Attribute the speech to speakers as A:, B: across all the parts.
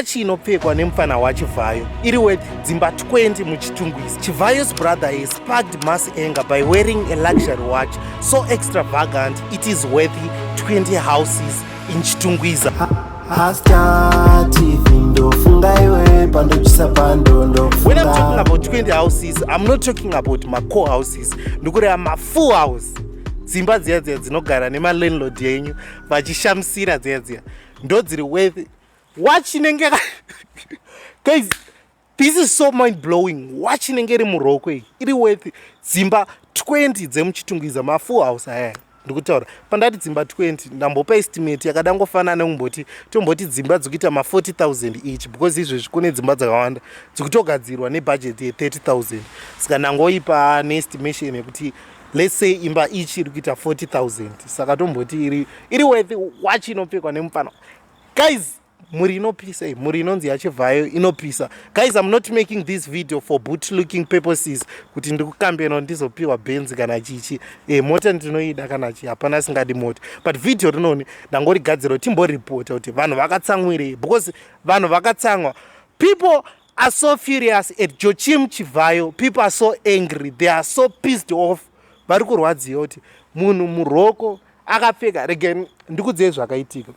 A: Wachi inopfekwa nemufana waChivhayo iri worth dzimba 20 muChitungwiza. Chivhayo's brother has sparked mass anger by wearing a luxury watch so extravagant it is worth 20 houses in Chitungwiza.
B: Hasta TV ndofunga iwe pandochisa pando ndofunga.
A: When I'm talking about 20 houses, I'm not talking about ma core houses. Ndikureva ma full house. Dzimba dziya dziya dzinogara nemalandlord yenyu vachishamisira dziya dziya. Ndodziri worth watch inenge. Guys, this is so mind blowing. Watch inenge iri muroko iyi iri worth dzimba 20 dzemuChitungwiza, mafull house aya ndikutaura. Pandati dzimba 20, ndambopa estimate yakada ngofanana nekumboti tomboti dzimba dzikuita ma40 000 each, because izvezvi kune dzimba dzakawanda dzikutogadzirwa nebudget ye30 000. Saka ndangoipa neestimation yekuti let's say imba each iri kuita 40 000, saka tomboti iri worth watch inopfekwa nemufana. Guys, mhuri inopisa iyi, mhuri inonzi yaChivhayo inopisa. Guys, I'm not making this video for boot looking purposes, kuti ndikukambena ndizopiwa Benz kana chichi. Mota ndinoida kana chi, hapana asingadi mota, but video rinoni ndangorigadzira kuti timboripota kuti vanhu vakatsamwirei, because vanhu vakatsamwa. People are so furious at Jochim Chivhayo. People are so angry, they are so pissed off. Vari kurwadziwa kuti munhu muroko akapfeka. Rege ndikudzei zvakaitika.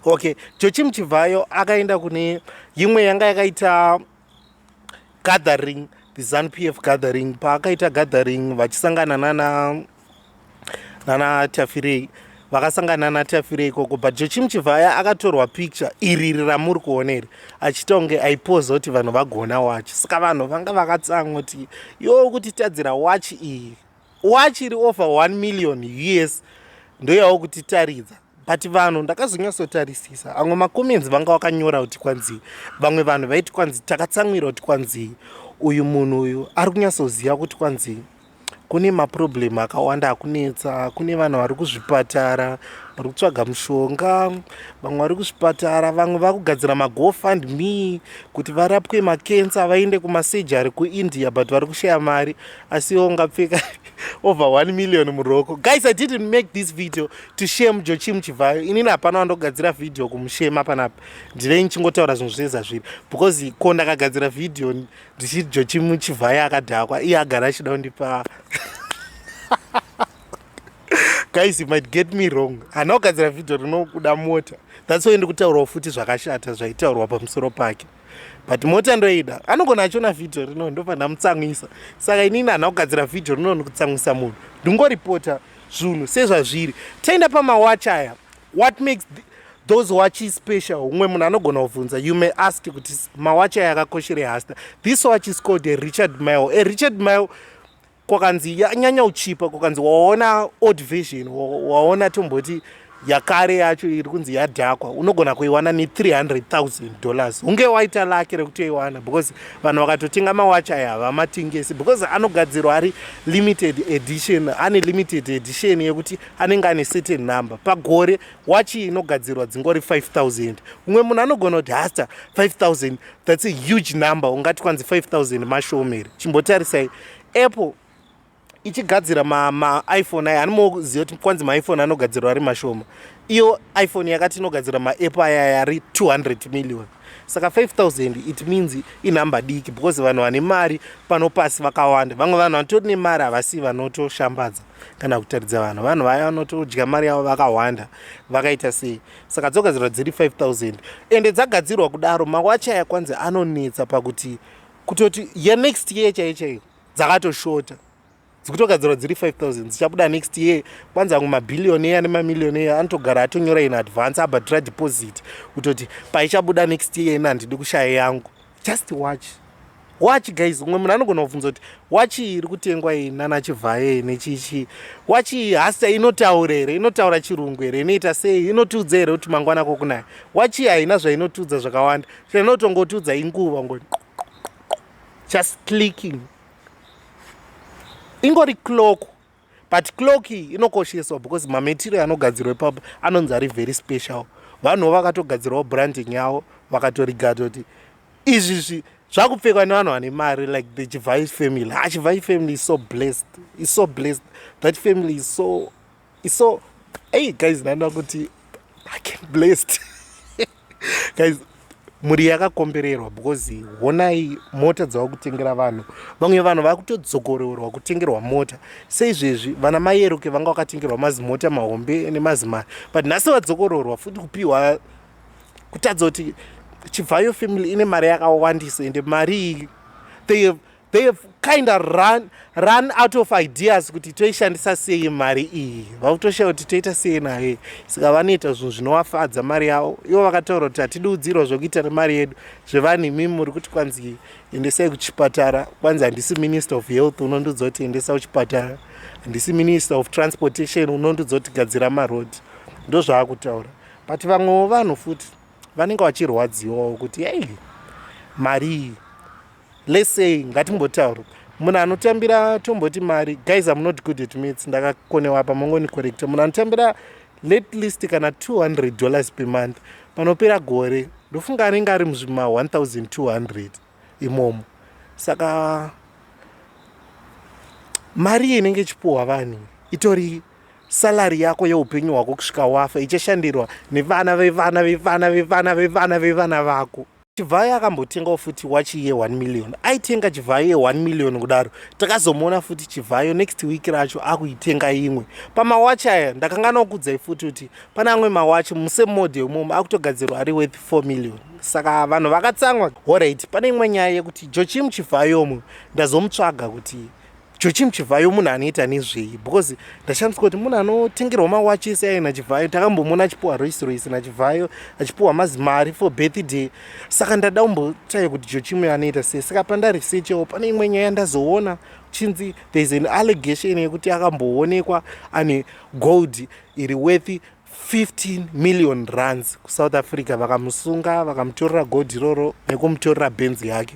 A: Okay, Jochim Chivhayo akaenda kune imwe yanga yakaita gathering, the ZANU PF gathering. Paakaita gathering vachisangana nana Tafirei, vakasangana naTafirei ikoko, but Jochim Chivhayo akatorwa picture iriri ramuri kuona iri, achiita kunge aipoza kuti vanhu vagona wachi. Saka vanhu vanga vakatsamwa kuti iwo kuti tadzira wachi iyi, wachi iri over 1 million US, ndoyawo kutitaridza. But vanhu ndakazonyatsotarisisa amwe macomments vanga vakanyora kuti kwanzi vamwe vanhu vaiti kwanzi takatsamwira kuti kwanzi uyu munhu uyu ari kunyatsoziva kuti kwanzi kune maproblem akawanda akunetsa, kune vanhu vari kuzvipatara vari kutsvaga mushonga, vamwe vari kuzvipatara, vamwe vari kugadzira maGoFund Me kuti varapwe makensa, vaende kumasurgery kuIndia, but vari kushaya mari. Asi iwo ungapfeka over 1 million muroko. Guys, I didn't make this video to shame Jochim Chivhayo. Inini hapana wandogadzira vhidhiyo kumushema panapa. Ndinei nichingotaura zvinhu zvese zviri, because ko ndakagadzira vhidhiyo ndichiti Jochim Chivhayo akadhakwa, iye agara achida kundipa. Guys, you might get me wrong. Hana kugadzira vhidhiyo rinokuda mota. That's why ndikutaurawo futi zvakashata zvaitaurwa pamusoro pake, but mota ndoida. Anogona achiona vhidhiyo rino, ndobva ndamutsamwisa. Saka inini hana kugadzira vhidhiyo rino nikutsamwisa munhu, ndingoripota zvinhu sezvazviri. Taenda pamawachi aya. What makes those watches special? Umwe munhu anogona kubvunza. You may ask kuti mawachi aya akakosherei, hasta? This watch is called a Richard Mille. A Richard Mille kwakanzi yanyanya uchipa, kwakanzi waona old version, waona tomboti yakare yacho iri kunzi yadhakwa, unogona kuiwana ne$300 000. Hunge waita lucky rekutoiwana, because vanhu vakatotenga mawachi aya havamatengesi, because anogadzirwa ari limited edition. Ane limited edition yekuti anenge ane certain number pagore. Wachi inogadzirwa dzingori 5000. Umwe munhu anogona kuti, "Hasta, 5000, that's a huge number." Ungati kwanzi 5000 mashomeri. Chimbotarisai Apple ichigadzira maiPhone aya. Animoziva kuti kwanzi maiPhone anogadzirwa ari mashoma. Iyo iPhone yakati inogadzira maApple aya ari 200 million. Saka 5000, it means inhamba diki, because vanhu vane mari pano pasi vakawanda. Vamwe vanhu vanotori nemari havasi vanotoshambadza kana kutaridza vanhu. Vanhu vaya vanotodya mari yavo vakawanda vakaita sei. Saka dzogadzirwa dziri 5000, ende dzagadzirwa kudaro mawachi aya kwanzi anonetsa pakuti kutoti yenext year chaiyo chaiyo dzakatoshota. Dzikutogadzirwa dziri 5000, dzichabuda next year. Kwanzi amwe mabillionaire nemamillionaire anotogara atonyora in advance, abhadhira deposit kutoti paichabuda next year ina handidi kushaya yangu. Just watch, watch, guys. Umwe munhu anogona kubvunza kuti wachi iri kutengwa iyi nanaChivhayo nechichi, wachi iyi hasta inotaura here? Inotaura chirungu here? Inoita sei? Inotiudza here kuti mangwana kokunaya? Wachi iyi haina zvainotiudza zvakawanda. Chainotongotiudza inguva, ngo just clicking, ingori clock. But clock iyi inokosheswa because mamaterial anogadzirwa ipapo anonzi ari very special. Vanhuwo vakatogadzirawo branding yavo, vakatorigata kuti izvizvi zvakupfekwa nevanhu vane mari, like the Chivhayo family. Ha, Chivhayo family is so blessed, is so blessed. That family is so, hey guys, ndanoda kuti I can blessed, guys. Mhuri yakakombererwa because honai mota dzava kutengera vanhu. Vamwe vanhu vakutodzokororwa kutengerwa mota. Seizvezvi vana Mayeruke vanga vakatengerwa mazimota mahombe nemazimari, but nhasi vadzokororwa futi kupiwa kutadza kuti Chivhayo family ine mari yakawandisa, ende mari iyi they have kind of run out of ideas kuti toishandisa sei mari iyi. Vakutoshaya kuti toita sei nayo. Saka vanoita zvinhu zvinovafadza mari yavo. Ivo vakataura kuti hatidiudzirwa zvokuita nemari yedu. Zvevanhu imimi muri kuti kwanzi endesai kuchipatara, kwanzi handisi Minister of Health unondiudza kuti endesa kuchipatara, handisi Minister of Transportation unondiudza kuti gadzira marodhi. Ndozvaakutaura. But vamwewo vanhu futi vanenge vachirwadziwawo kuti ei, mari iyi, let's say, ngatimbotaura munhu anotambira, tomboti mari, guys, I'm not good at maths, ndakakonewa apa, mongonicorrecta. Munhu anotambira at least kana $200 per month, panopera gore ndofunga anenge ari muzvima 1200 imomo. Saka mari inenge ichipuhwa vanhu itori salary yako yeupenyu hwako kusvika wafa, ichashandirwa nevana vevana vevana vevana vevana vevana vako. Chivhayo akambotengawo futi wachi ye1 million. Aitenga Chivhayo ye1 million kudaro, takazomuona futi Chivhayo next week racho akuitenga imwe. Pamawachi aya ndakangana kuudzai futi kuti pane amwe mawachi musame model imomo akutogadzirwa ari worth 4 million. Saka vanhu vakatsamwa. Alright, pane imwe nyaya yekuti Jochim Chivhayomu, ndazomutsvaga kuti Jochim Chivhayo munhu anoita nezvei, because ndashandiswa kuti munhu anotengerwa mawachi ese aina Chivhayo. Takambomuona achipiwa Rolls Royce naChivhayo, achipiwa mazimari for birthday. Saka ndada kumbotsvaga kuti Jochim anoita sei. Saka pandaresearchawo, pane imwe nyaya ndazoona chinzi there is an allegation yekuti akamboonekwa ane gold iri worth 15 million rands kuSouth Africa. Vakamusunga, vakamutorera gold iroro nekumutorera Benz yake.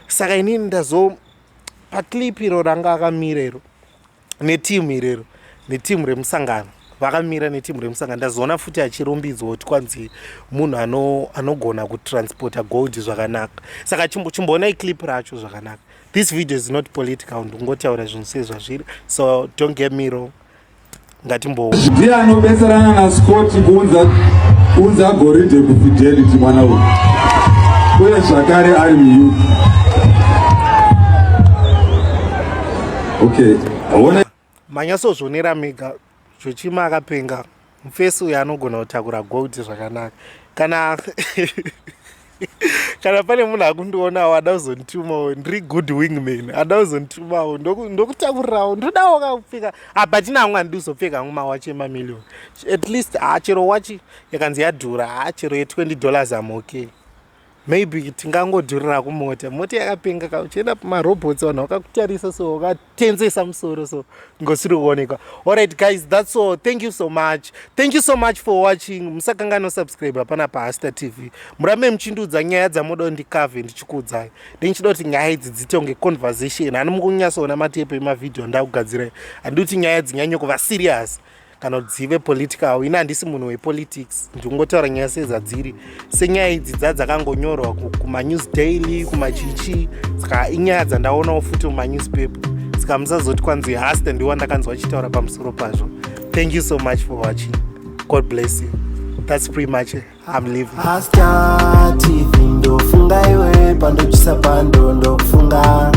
A: Saka inini ndazo paclip iro ranga akamira iro netimu irero, netimu remusangano, vakamira netimu remusangano, ndazoona futi achirumbidzwa kuti kwanzi munhu anogona kutransporta gold zvakanaka. Saka chimboonai clip racho zvakanaka. This video is not political, ndingotaura zvinhu sezvazviri, so don't get me wrong. Ngatimbo
C: Ndiye anobetserana naScott kuunza goridhe kuFidelity, mwana uyu, uye zvakare ari muyouth. Okay, ona.
A: Manyatsozvionera mega, Jochima akapenga. Mufesi uyo anogona kutakura gold zvakanaka. Kana pane munhu akundionawo ada kuzonditumawo, ndiri good wingman, ada kuzonditumawo, ndokutakurirawo, ndodawo kakupfeka. Apa tina amwe handidi kuzopfeka amwe mawachi emamiliyoni. At least ha, chero wachi yakanzi yadhura, ha, chero ye$20 am okay. Maybe tingangodhurira kumota. Mota yakapenga ka, uchienda pamarobots vanhu vakakutarisa, so wakatenzesa musoro, so ngosiri kuonekwa. Alright guys, that's all. Thank you so much, thank you so much for watching. Musakanganwa subscribe pana paHasta TV. Murambe muchindiudza nyaya dzamuda ndikavhe ndichikuudzai. Ndinchida kuti nyaya idzi dziite kunge conversation. Hani mukunyatsoona matepe emavhidhiyo ndakugadzirai. Handidi kuti nyaya dzinyanye kuva serious kana kuti dzive political. Ini handisi munhu wepolitics, ndingotaura nyaya sezadziri, senyaya idzi dzakangonyorwa kumanews daily, kumachichi. Saka inyaya dzandaonawo futi mumanewspaper. Saka musazoti kwanzi Hasta ndiwa ndakanzwa achitaura pamusoro pazvo. Thank you so much for watching. God bless you. That's pretty much it. I'm leaving.
B: Hasta TV, ndofunga iwe, pandochisa pando ndokufunga.